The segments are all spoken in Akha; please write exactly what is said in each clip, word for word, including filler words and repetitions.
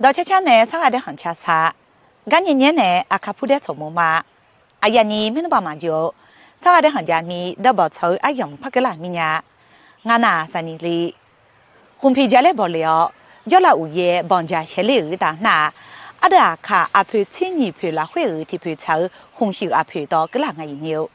Dawqcar car nae sarghaq daer khanq ca sar. Garnyae nyaer nae Aqkaq purdaer tsawq mawr ma. Aqyuif aqnyir maernmr baq maqjeuq-eu, sarghaq daer khanq jav mir dawrbawq tsawq-eu aryamq par keuvlar mir nya. Ngar nar-aq saqnyiq le. Khmqpiq jalaer bawq le-awr, jawrlav uqyaer banqjaq shaeqler-euq uqtaf nar-aq, ardeuv Aqkaq aqpoeq tser nyiq poeq lafkhoer-euq tiqpoeq tsaq-eu khmqshuif aqpoeq dawq keuvlar nga iq nyir-eu.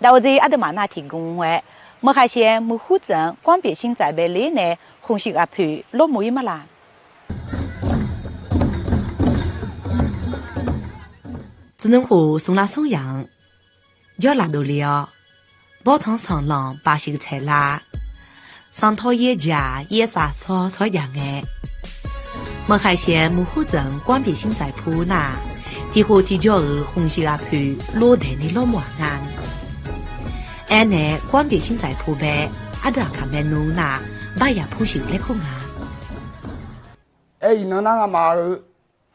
Daqoe dzer ardeuv maf nar tiqgmr-aer, meuqkhaq shaeq-aer muiqhur tseuf-anr 光北新宅 bae le nae khmqshuif aqpoeq lormoq-ir ma laq. 只能 khof smq lar smr yaq-anr jawrlaf dovle-awr, bawrtsanq sanqlanq paf shuif tsaeq lar. Sanqtaw yaerjaq yaersaf sawr sawr jav ngae, meuqkhaq shaeq-aer muiqhur tseuf-anr 光北新宅 pur nar-aq, tiqkhof tiqjawr-euq khmqshuif aqpoeq lor daeq ni lormoq-aq nga. Aernae 光北新宅 pur bae ardeuv Aqkaq maernmr nar-aq, baryaq purshuif laer kur nga. Aer iqnan nar ngamaf-euq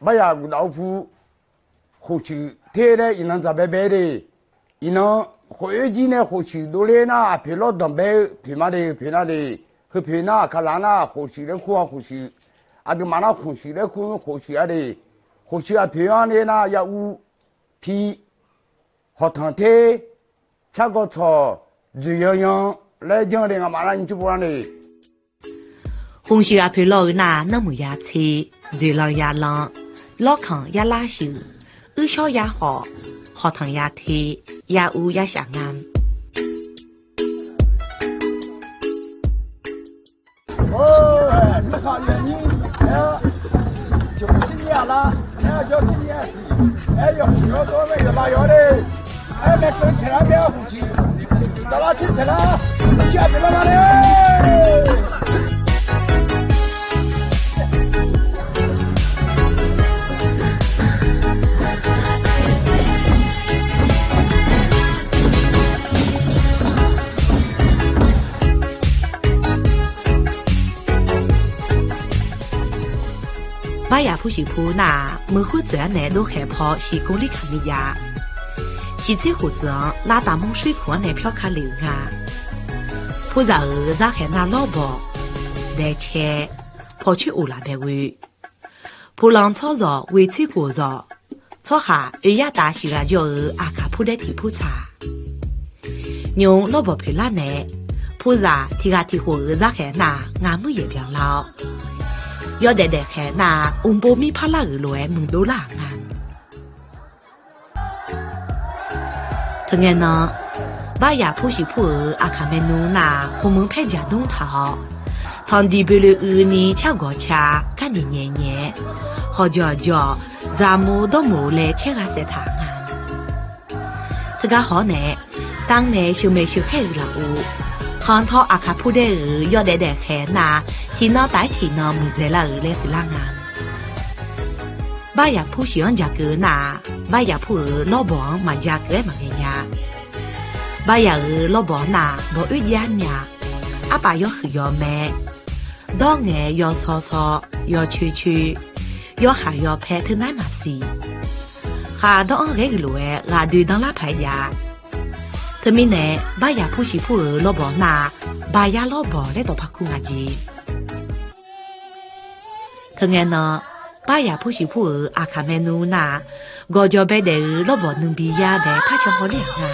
baryaq guqdaf-eu pur khofshuif ter laer iqnan dzaq baebae de. Iqnan khof-oer jir nae khofshuif dovler nar aqpoeq lawr danqbae-eu poeq ma de, poeq nar de. Heu poeq nar Aqkaq laf nar khofshuif laer kur-a khofshuif. Aqduimaf nar khmqshuif laer kur khofshuif-a de. Khofshuif aqpoeq-anr ler nar yaur pi hawqtanq ter cargawv tsawq dzoeqyan yan laer janr de ngamaf nar nymrcmr pov lar de. Khmqshuif aqpoeq lawr-eu nar nanrmuiq ya tser, dzoeqlanq ya lanr, lawrkanq ya lar shuif, uirshawr ya khawf, hawqtanq ya ter, ya ur ya shaf nga. Baryaq purshuif pur nar-aq, muiqhur tseuf-anr nae dovkhaeq paw shiq kov lir kaq mir jav. Shiq tser khof tsuif-anr lavtaf mur shoer kuq-anr nae pyawr ka le-euq nga. Puzaq-euq zarkhaeq nar lawrbawq, daeqcae, pawqcoer of laf bae ghoe. Puqlanq tsawrzawq ghoe tser khof zawq, tsawrhaq oe yar taf shiq ghaq jawr-eu Aqkaq purdaer tiq pur tsaq. Nymq-mr lawrbawq poeq lar nae, puzaq tiq ghaq tiq khof-euq zarkhaeq nar-aq, ngaq muir yaeq byanlar-awr, yawdaef daefkhaeq nar-aq, uqbov mir parlar-euq lof-aer muiqdov lar-aq nga. Teungae nan, baryaq purshuif pur-euq Aqkaq maernmr nar-aq, khmqmq paer jaqdmr taq-awr, tanqdiq boeloe uini cargawq ca, garnyaeq nyaeq nyaeq-aer, hawqjawq jawq, dzaqmur dawrmur laer caer gha saef taq nga. Teugar haw-awr nae, tanr nae sheuqmaeq sheuqkhaer-euq lafov, khanqtawv Aqkaq purdaer-euq yawdaef daefkhaeq nar-aq, tiqnan taf-aer tiqnan muiqdzaeq lar-euq laer siqlar nga. Baryaq purshuif-anr jaqkeuv nar-aq, baryaq pur-euq lawrbawq-anr maqja keuv-aer maqghae nya. Baryaq-euq lawrbawq nar-aq, bawq oer jav-aer myav, arpaf yawhuiq yawmae, dawr ngae yawsaw saw, yawcoer coer, yawkhaq yawpae teunar-aer maqsiq. Khaqdawr-anr ghae-eu lof-aer ghaqdoe danlar paq-aer jav. Teumirnae, baryaq purshuif pur-euq lawrbawq nar-aq, baryar lawrbawq laer dawqpae kur nga jeq. Teungae nan, baryaq purshuif pur-euq Aqkaq maernmr nar-aq, gawqjawq baedaef-euq lawrbawq nuibi yar bae parcan hawler-aq nga.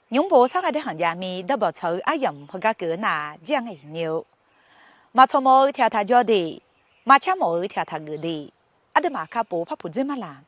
Nymr bof sarghaq dae khanqjav mir dawrbawq tsawq-eu aryamq heugar keuv-eu nar-aq, jir-aq ngae iqnyir-eu. Maqtsawq mawf-eu tiqghaq taq jawr de, maqcar mawf-eu tiqghaq taq geuf de, aqduimaf kakhof par puq dzoer ma laq.